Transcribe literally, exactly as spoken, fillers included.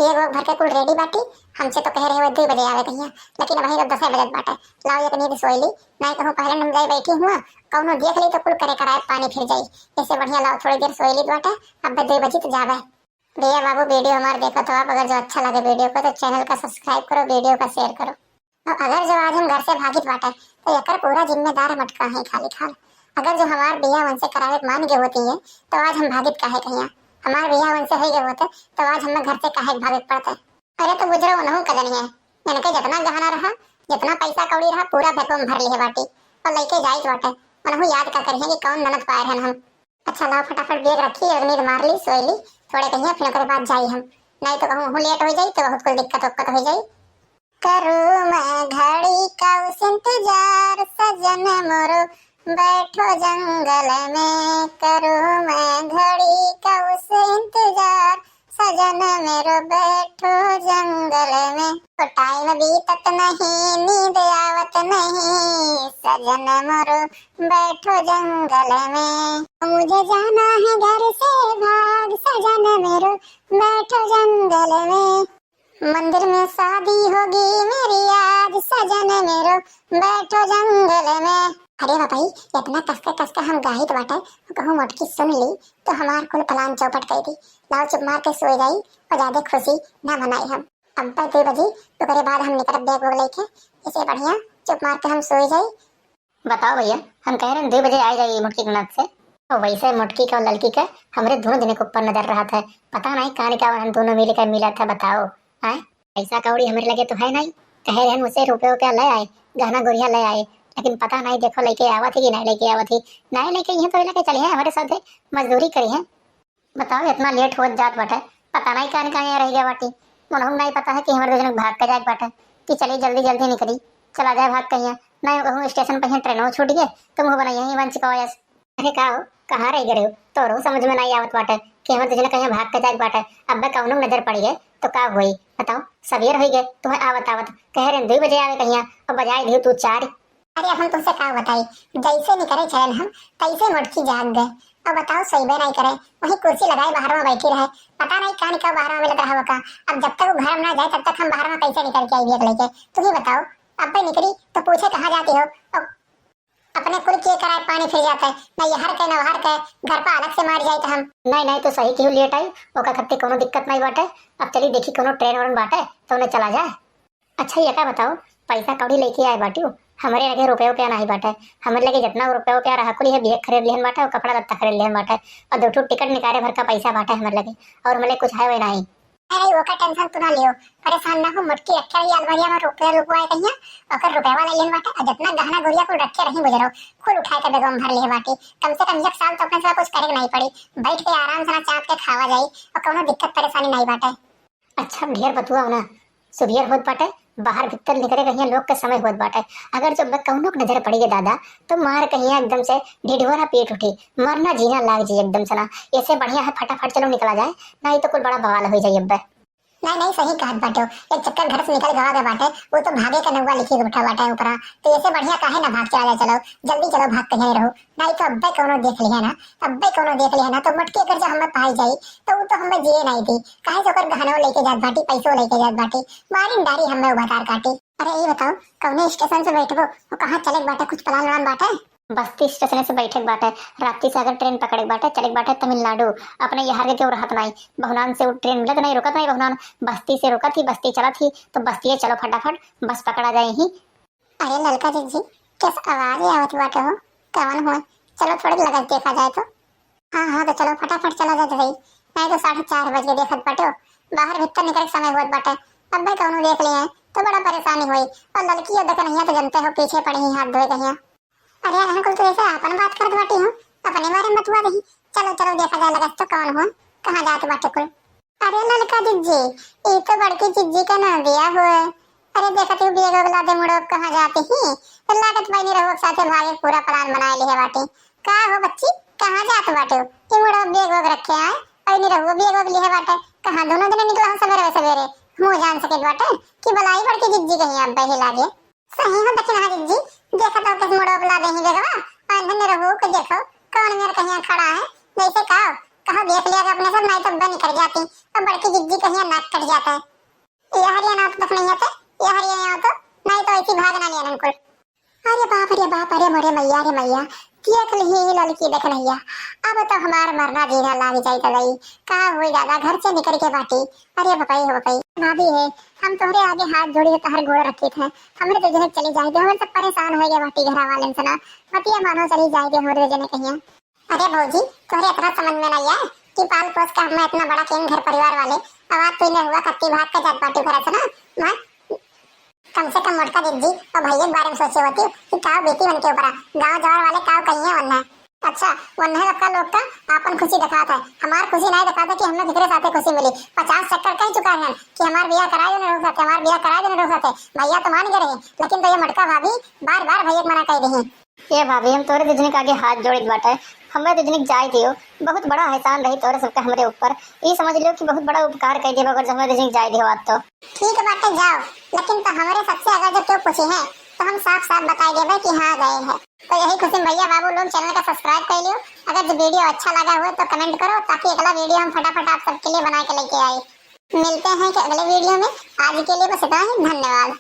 बैग वैग भर के कुल रेडी बाटी। हमसे तो कहे रहे हुए दुई बजे आवे कहिया, लेकिन अबहीं तो दसे बजत बाटे। लाओ एक नींद सोई ली, नाहीं कहूँ पहले हम जाई बैठी हुआ, कौनो देख ली तो कुल करे कराए पानी फिर जाई। इससे बढ़िया लाओ थोड़ी देर सोई ली बाटे, अब दुई बजी तो जावे। भैया बाबू वीडियो हमार देखत हो आप, अगर जो अच्छा लगे वीडियो को तो चैनल का सब्सक्राइब करो, वीडियो का शेयर करो। और अगर जो आज हम घर से भागित बाटे तो एकर पूरा जिम्मेदार मटका है खाली खाल। अगर जो हमार बियाह उनसे करावे के मान गए होती है तो आज हम भागित काहे कहिया? हमार बियाह उनसे हो गए होते तो आज हमें घर से काहे के भागे के पड़ते? अरे तो बुजरो उनहू कदन है, इनके जितना गहना रहा, जितना पैसा कौड़ी रहा, पूरा बैगवा में भर लिए बाटी और लेके जाइत बाटे। उनहू याद का करिए कि कौन ननद पाए रहन हम। अच्छा लाओ फटाफट बैग रखी और नींद मार ली, सोई ली थोड़े कहिया, फिर ओकरे बाद जाई हम, नाहीं तो कहूँ हूँ लेट हो जाई तो बहुत कुल दिक्कत उक्कत हो जाई। करूँ मैं घड़ी का उस इंतजार, सजन मोरो बैठो जंगल में। करूँ मैं घड़ी का उस इंतजार, सजन मेरो बैठो जंगल में। तो टाइम बीतत नहीं, नींद आवत नहीं, सजन मोरो बैठो जंगल में। मुझे जाना है घर से भाग, सजन मेरो बैठो जंगल में। मंदिर में शादी होगी मेरी आज, सजन मेरो बैठो जंगल में। अरे बाबा, इतना कसके कसके हम गाइत बाटे, कहूँ मोटकी सुन ली तो हमार कुल प्लान चौपट कर दी। लाओ चुप मार के सोए जाई और ज्यादा खुशी ना मनाई हम। अब बस दुई बजी, ओकरे बाद हम निकलब बैग वैग लेके। इसे बढ़िया चुप मार के हम सोए जाई। बताओ भैया, हम कहे रहे दुई बजे आ जाई मोटकी के ननद से। और वैसे मोटकी का और ललकी का हमरे दोनों जने के ऊपर नजर रहत है। पता नहीं कहाँ का हम दोनों मिल के मिला था, बताओ। आए, पैसा कौड़ी हमरे लगे तो है नहीं। कहे रहन उसे रुपये रुपया ले आए, गहना गुरिया ले आए, लेकिन पता नहीं देखो लेके आवत ही कि नहीं लेके आवत ही। नहीं लेके यहाँ तो लेके चली है, हमारे साथ मजदूरी करी है। बताओ, इतना लेट होत जात बाटे, पता नहीं कहाँ कहाँ रह गया बाटी। उनहू नहीं पता है कि हमारे दो जन भाग के जाए बाटे कि चलिए जल्दी जल्दी निकली, चला जाए भाग कहिया। नहीं कहूँ स्टेशन पर ही ट्रेनों छूट गए, तुम हो बनाइए ही मंच का वजह से। अरे का हो, कहाँ रह गए हो? तोरो समझ में नहीं आवत बाटे कि हमारे दो जन कहीं भाग के जाए बाटे। अब कौनो नजर पड़ गए तो का होई? बताओ, सवेर हो गए, तुम्हें आवत आवत कह रहे दुई बजे आवे कहिया और बजाए दियो तू चार। अरे अब हम तुमसे का बताई, जैसे निकरे चलन हम तैसे मोटकी जाग गए। अब बताओ, सोइबे नहीं करे, वही कुर्सी लगाए बाहर में बैठी रहे। पता नहीं कान का बाहर में मिलत रहा का। अब जब तक वो घर में ना जाए तब तक हम बाहर में कैसे निकल के आई बैग लेके? तुम ही बताओ। अब भाई निकली तो पूछे कहाँ जाती हो? अब अपने कुल के कराए पानी फिर जाता है, ना यहाँ के ना वहाँ के, घर पर अलग से मार जाए तो हम। नहीं नहीं, तो सही क्यों लेट आई, ओका खत्ते कोनो दिक्कत नहीं बाटे। अब चली देखी कोनो ट्रेन व्रेन बाटे तो उन्हें चला जाए। अच्छा, ये का बताओ, पैसा कौड़ी लेके आए बाटियो? हमरे लगे रुपये रुपया नहीं बाटे। हमरे लगे जितना रुपये रुपया रहा, कुल ये बैग खरीद लिहन बाटे और कपड़ा लत्ता खरीद लिहन बाटे और दो ठो टिकट निकाले भर का पैसा बाटे हमरे लगे, और हमरे कुछ है वही नहीं। अरे, ओकर टेंशन तू ना लियो, परेशान ना हो। मोटकी रखे रही अलमारिया में रुपया लुकवाए कहिया, ओकर रुपया ले लिहन बाटे और जितना गहना गुरिया कुल रखे रही बुजरो, कुल उठाए के बैगवा में भर लिहे बाटे। कम से कम एक साल तो अपने से कुछ करे के नहीं पड़ी, बैठ के आराम से ना चाप के खावा जाई और कोनो दिक्कत परेशानी नहीं बाटे। अच्छा, ढेर बतुआ ना, सुबेर होत बाटे, बाहर भीतर निकले कहिया लोग के समय होत बाटे। अगर जब कौनो के नजर पड़ी गए दादा, तो मार कहिया एकदम से ढिढुआ ना पीट उठी, मरना जीना लाग जाई एकदम से ना। ऐसे बढ़िया है फटाफट चलो निकला जाए, नहीं तो कुल बड़ा बवाल हो जाई अब्बे। नहीं नहीं, सही कहत बाटे, एक चक्कर घर से निकल गवा गए बाटे, वो तो भागे का नौवा लिखी के बैठा बाटे ऊपरा। तो ऐसे बढ़िया काहे ना भाग चला जाए, चलो जल्दी चलो, भाग कहीं रहो। नहीं तो अब्बे कौनो देख लिया ना, अब्बे कौनो देख लिया ना, तो मोटकी अगर जो हमें पाई जाई, तो वो तो हमें जिए नहीं दी। काहे से ओकर गहनो लेके जात बाटी, पैसो लेके जात बाटी, मारिन डारी हमें उभतार काटी। अरे ये बताओ, कौने स्टेशन से बैठबो, वो कहाँ चले के बाटे, कुछ प्लान व्लान बाटे? बस्ती स्टेशन से बैठे के बाटे, राती से अगर ट्रेन पकड़े के बाटे, चले के बाटे तमिलनाडु। अपने यहाँ के केहू रहत नहीं, बहुनान से वो ट्रेन मिलत नहीं, रुकत नहीं बहुनान, बस्ती से रुकत ही, बस्ती चलत ही, तो बस्तिये चलो फटाफट, बस पकड़ा जाए ही। अरे ललका जिज्जी, कस आवाज आवत बाटे हो? कवन हो? चलो थोड़ी लगत देखा जाए तो। हाँ हाँ, तो चलो फटाफट चला जाए भाई, नहीं तो साढ़े चार बज के देखत बाटे हो, बाहर भीतर निकले के समय होत बाटे। अब भाई कौनो देख लिए तो बड़ा परेशानी होई। और ललकी और दकनैया तो जनते हो, पीछे पड़ी ही हाथ धोए कहिया। अरे अनकुल, तू ऐसे आपन बात करत बाटी हो, अपने बारे में बतुआ दही। चलो चलो देखा जाए लगत तो कौन हो, कहाँ जात बाटे कुल। अरे ललका जिज्जी, ई तो बड़की जिज्जी का ननदिया हुए। अरे देखत ही बैग वैग लादे मुड़ो कहाँ जाती ही, तो लागत बहनी रहुआ के साथे भागे पूरा प्लान बनाए लिहे बाटी। का हो बच्ची, कहाँ जात बाटे? ई मुड़ो बैग वैग रखे आए, बहनी रहुआ बैग वैग लिहे बाटे। कहाँ दोनों जने निकला हो सवेरे सवेरे? मुँह जान सके बाटे कि बलाई बड़की जिज्जी कहीं अब बही लागे। सही हो दक्षिणा जिज्जी, देखत हो किस मुड़ो लादे ही बैगवा, और धन्य रहुआ के देखो कौन मेर कहीं खड़ा है, जैसे का हाँ, देख लिया कि अपने सब, नहीं तो बनी कर जाती, तो बड़की जिज्जी कहिया नाक कट जाता है। ये हरिया ना तो देख नहीं आते, ये हरिया ना तो, नहीं तो ऐसी भाग ना लिया अंकुल। अरे बाप रे बाप, अरे मोरे मैया रे मैया, देख लिही ललकी देख नैया, अब तो हमार मरना जीना लाग जाई दादाई। का होई दादा, घर से निकल के बाटी। अरे बपई हो बपई, भाभी है, हम तोहरे आगे हाथ जोड़ी के तहर गोड़ रखित है, हमरे दो जने चली जाए दे, हम सब परेशान हो गए बाटी घर वाले से ना, बतिया मानो चली जाए दे हमरे दो जने कहिया। अरे भौजी, तोहरे इतना समझ में नहीं आए कि पाल पोस के हमें इतना बड़ा केन घर परिवार वाले, अब आप तीन हुआ कत्ती भाग के जात बाटी घर से ना, माँ, कम से कम मोटका दीदी और भैया के बारे में सोचे होती कि का बेटी बन के ऊपर आ, गाँव जवार वाले का कहिए वन्ना। अच्छा, वन्ना सबका लोग का आपन खुशी दिखात है, हमार खुशी नहीं दिखात है कि हम लोग केकरे साथे खुशी मिली। पचास चक्कर कह चुका है कि हमार बियाह कराए दे ना रहो साथे, हमार बियाह कराए दे ना रहो साथे। भैया तो मान गए रहे, लेकिन तो ये मोटका भाभी बार बार भैया के मना कर रही। ए भाभी, हम तोरे दुजनी के आगे हाथ जोड़ित बाटे, हमें दुजनी के जाए दियो। बहुत बड़ा एहसान रही तोरे सबके हमरे ऊपर। ई समझ लियो कि बहुत बड़ा उपकार कर देबा अगर हमें दुजनी के जाए दियो आज तो। ठीक बाटे, जाओ, लेकिन तो हमरे सबसे अगर जो क्यों पूछे हैं तो हम साफ साफ बताई देबे कि हाँ गए हैं। तो यही खुशी में भैया बाबू लोग channel का subscribe कर लियो। अगर जो video अच्छा लगा हुआ तो comment करो ताकि अगला video हम फटाफट आप सबके लिए बना के लेके आए। मिलते हैं कि अगले video में। आज के लिए बस इतना ही, धन्यवाद।